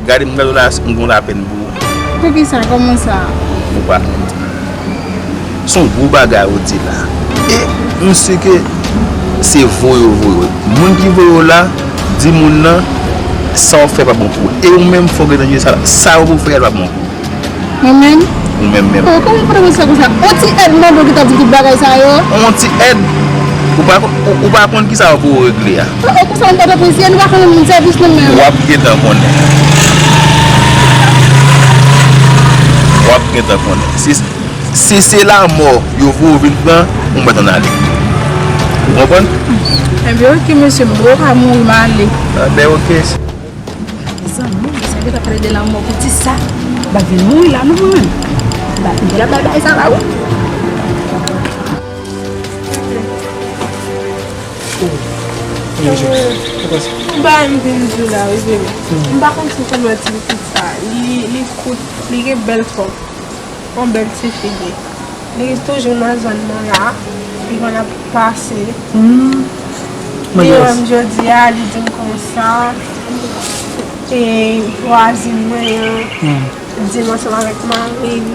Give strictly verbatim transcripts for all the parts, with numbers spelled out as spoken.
Gade m gade w la, m gon lapenn pou ou. Poukisa? Kòman sa? Ou pa konn. Se yon gwo bagay ou di la. E m si ke se voye yo voye w. Moun ki voye w la, di moun nan, sa w fè pa bon pou ou. E ou menm, fò w gentan jije sa, sa ou fè a pa bon pou ou. Mwen menm? Ou menm menm. Oh, kòman fòk mwen fè konsa? On ti èd mande w ki t ap di tout bagay sa yo. On ti èd? Ou pa, ou, ou pa konn ki sa yo pou ou regle a? Oh, oh, konsa, m pa t ap eseye, nou pa konnen moun sèvis nan men. W ap gentan konnen. W ap gentan konnen. Si, si se lanmò yo voye w vin pran, ou mèt ann ale. Ou konprann? Ebyen, oke, mesye, m poko ka mouri, m ale. Anben, oke. Mezanmi, sa ki t ap pale de lanmò pou ti sa. Ba vin mouri la, non, mwen menm. Ba vin la, ba bay sa la, wi. Ba m vin di w la, wi, bebe. M pa konn si w konn wè ti pitit sa. Li, li kout, li gen bèl fòm. Yon bèl ti figi. Li toujou nan zòn nan la. Li konn ap pase. Hmm. Li wè m jodi a, li di m konsa. E vwazin mwen an, hmm, di m ansanm avèk mari l,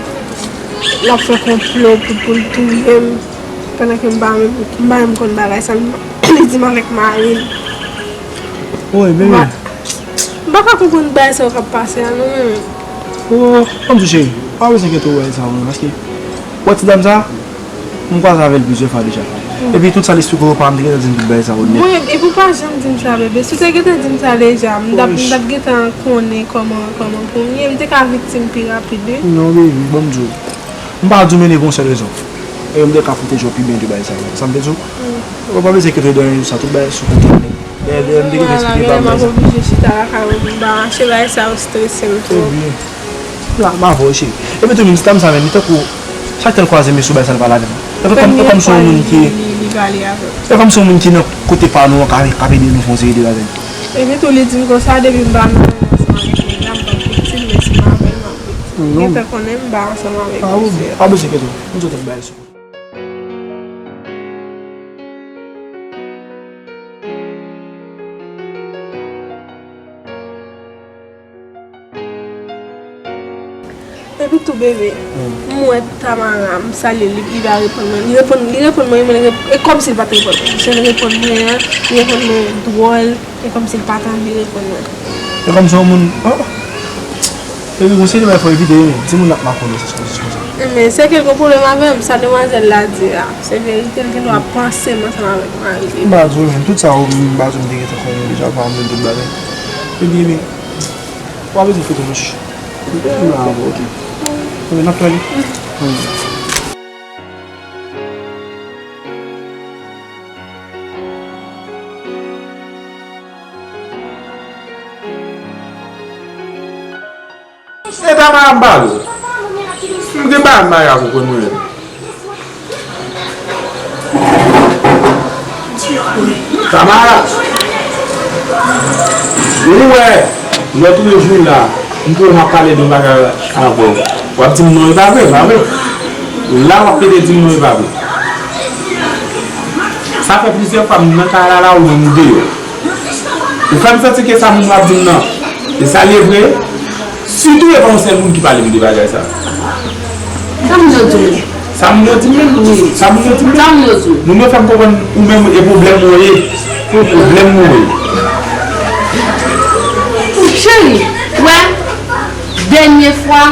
l ap fè konplo pou, pou l touye m. Pandan ke m pa menm, m pa menm konn bagay sa, li di m avèk mari l. Woy, bebe. M pa ka konprann bagay sa yo k ap pase a, non, mwen menm. Oh, pa m di w, cheri, pa bezwen enkyete w bagay sa yo, non, paske, wè ti dam sa, m kwaze avè l plizyè fwa deja. Epi tout sa l esplike w yo, pa m te gentan di m tout bagay sa yo nèt. Mwen, epi w pa janm di m sa, bebe. Si w te gentan di m sa deja, m t ap, m t ap gentan konnen kòman, kòman pou m ye, m te ka viktim pi rapid, wi. Non, baby, ban m di w. M pa di w mennen pou yon sèl rezon. E m te ka pwoteje w pi byen de bagay sa yo. Sa m te di w? Ou pa bezwen enkyete w de anyen, sa, tout bagay sou kontwòl. Dayè, dayè, m te gentan eksplike pa m bagay sa. Vwala, men m ap oblije chita lakay ou, m pa mache bagay sa yo strese m twòp. Ebyen, la, m avè w, cheri. Epi tou, menm si dam sa menm, li tankou, chak tan l kwaze m, li sou bagay sa, l pale avè m. E kòm, e kòm se yon moun ki, li, li pale avè w. E kòm se yon moun ki nan kote pa nou an, k ap, k ap ede nou fè yon seri de bagay. Epi tou, li di m konsa, depi m pa nan ansanm avèk nèg la, m p ap viktim, men si m avè l, m ap viktim. Non. Gentan konnen m pa ansanm avèk misye. Pa bezwen enkyete w. M di w tout bagay sou. Epi tou, bebe, m wè Tamara, m salye li, li pa reponn mwen. Li reponn, li reponn mwen, men li rep-, e kòmsi li pa t reponn mwen. Jan l reponn mwen an, li reponn mwen dwòl, e kòmsi li pa t anvi reponn mwen. E kòmsi yon moun, oh! Epi gon seri de bagay fò evite, wi, timoun ap makonnen, se jis konsa. Men se ke l gon pwoblèm avè m, sa demwazèl la di a. Se verite, l gen dwa panse m ansanm avèk mari li. M pa di w, men tout sa, m pa di w, m te gentan konnen deja, pa m menm tout bagay. Epi, men, w ap rete foto nou. M la avè w, oke. Oke, n ap pale. E Tamara m pale w. M gen bagay m pa ka konprann mwen menm. Tamara, ou wè, lè tou lejou la, m poko jan pale de yon bagay avè w. W ap di m non, e pa vre, e pa vre. La, w ap pede di m non, e pa vre. Sa fè plizyè fwa m nan kay la, la, ou menm ou deyò. Ou fè m santi ke sa moun yo ap di m nan, e sa l ye vre. Sitou e pa yon sèl moun ki pale m de bagay sa. Sa moun yo di w? Sa moun yo di m menm? Wi. Sa moun yo di m menm? Sa moun yo di w? Moun yo fè m konprann ou menm e pwoblèm mwen ye. Pwoblèm mwen ye. Cheri, wè, dènye fwa,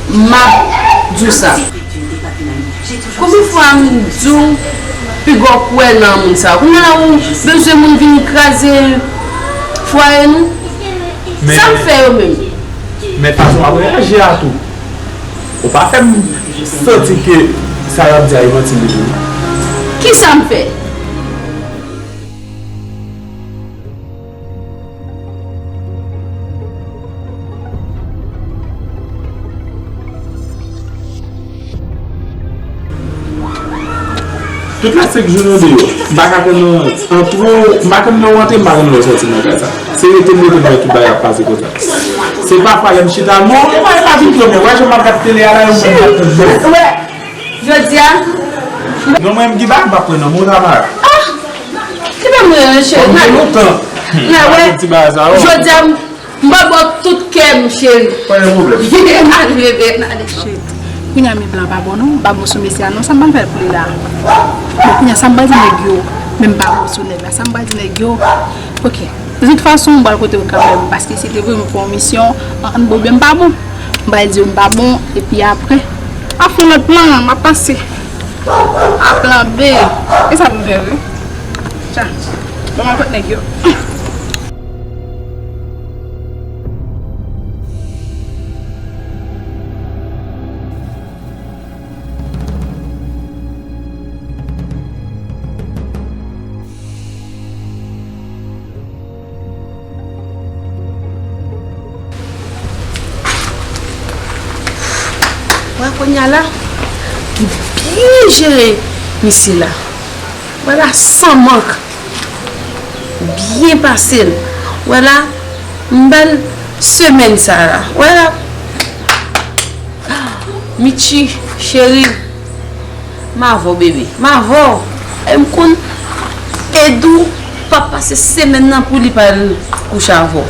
m ap di w sa. Konbyen fwa m di w, piga w kwè nan moun sa? Kounye a la ou bezwen moun vin kraze fwaye nou? Sa m fè yo menm? Men fason w ap reyaji a tou. Ou pa fè m santi ke sa w ap di a e manti m tou. Kisa m fè? Tout la senk jou nou deyò. M pa ka pran nan antwo, m pa ka nan rantre, m pa ka nan sòti nan kay sa. Se rete m rete m wè tout bagay ap pase konsa. Se pafwa lè m chita, non, e pa, e pa vin pran mwen. Wè jan m ap gad tele a la, yo moun ap pran mwen. Jodi a. Non, mwen, m gen bagay m p ap pran nan men w, Tamara. Ah! Ki pa mwen, cheri? Mwen gen lontan. Mwen wè. Ti bagay sa yo. Jodi a, m M ba w tout kè m, cheri. Pa gen pwoblèm. Ale, bebe, ale. Cheri, kounye a men blan pa bon non, m pa bon sou mesye a non, sa m pral fè pou li la? Bon, kounye a sa m pral di nèg yo, men m pa bon sou nèg la, sa m pral di nèg yo? Ok. De tout fason, m pral kote w kanmenm, paske si te vre m fè yon misyon, an, an bon, byen m pa bon. M pral di w m pa bon, epi apre, m ap fè yon lòt plan, m ap panse a plan B. E sa pou m fè vre? Tcha, ban m al kot nèg yo. Wè kounye a la, li byen jere misye la. Wè la, san mank. Byen pase l. Wè la, m ba l semèn sa la. Wè la. Mitchy, cheri, m avè w, bebe. M avè w. E m konn Edou p ap pase semèn nan pou li pa al kouche avè w.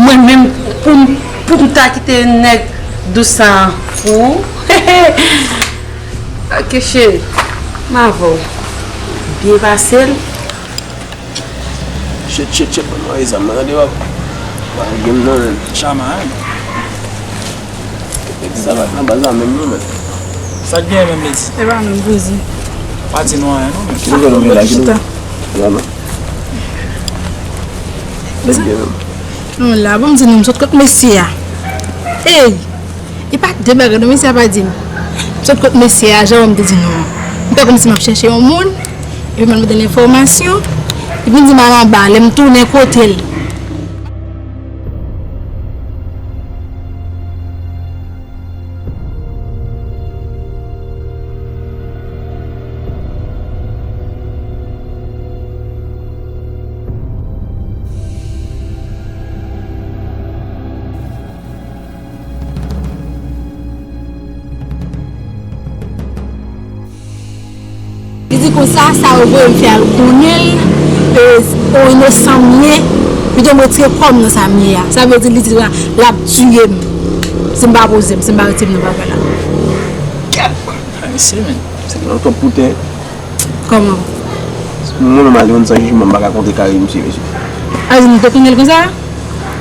Mwen menm, pou m, pou m ta kite nèg dous sa pou ou. Ok, cheri, m avè w. Byen pase l. Shit, shit, shit, ban m mare zam nan, tande, papa. Pa gen m nan, men. Chama, hein? Nèg sa bat nan baz la menm non, men. Sa k genyen menm, Lady? E pa menm poze. Pa di nou anyen non, men. Ki nouvèl ou gen la? Ki nouvèl? La, non. Nèg gen menm. Non, la, ban m di nou, m sot kot mesye a. Ey! E pa de bagay non, mesye a pa di m. M sot kot mesye a, jan m te di nou an. M fè kòmsi m ap chèche yon moun, epi m al mande l enfòmasyon, li vin di m al anba, lè m tounen kote l. Li di konsa, sa yo voye m fè a, l konnen l, e, yon inosan m ye, pito m retire kò m nan sa m ye a. Sa vle di, li di la, l ap tiye m. Si m pa poze m, si m pa retire m nan bagay la. Kèt! Ay, mesye, men. Se nan twòp pou tè. Kòman? Mwen menm ale youn san jijman, m pa ka kontre kare misye, mesye. A, nou te konnen l konsa?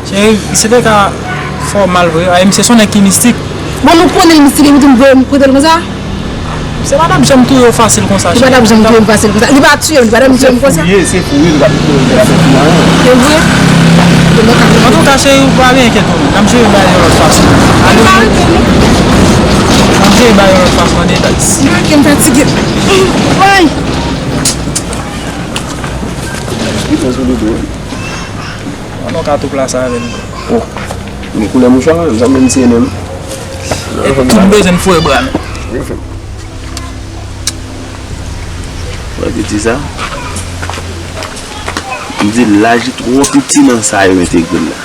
Cheri, misye te ka fè w mal vre. Ay, misye se yon nèg ki mistik. Bon, nou konnen l mistik, epi tou m voye m kote l konsa? Se pa t ap janm touye w fasil konsa, cheri. Li pa t ap janm touye m fasil konsa. Li pa tiye m, li pa t ap tiye m konsa. Se fou, wi, se fou, wi, li pa t touye w, li pa t fè anyen. Se vre? Antouka, cheri, ou pa gen enkyete w, men. N ap jere bagay yon lòt fason. Ale, n ap jere bagay yon lòt fason, an detay. M fatige. Woy! Ki fè sou li tou? An nou ka tou plase avè l. Oh, gen koulè mouchwa, sa menm se menm. E tout bezwen foure bra nou. Wè piti sa. M di laj li twò piti nan sa yo entegre l la.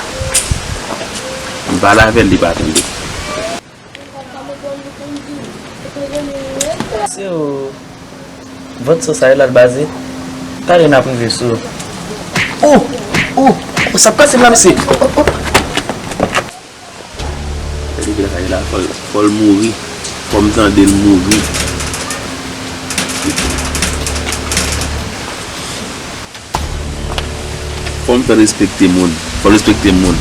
M pale avè l, li pa tande. Se yo. Vant sòs a yo l al baze. Talè n ap rive sou yo. Oh! Oh! Oh, sa ap kase m la, mesye! Oh, oh, oh. Depi l al la, fò l, fò l mouri. Fò m tande l mouri. Fò m fè respekte moun. Fò l respekte moun.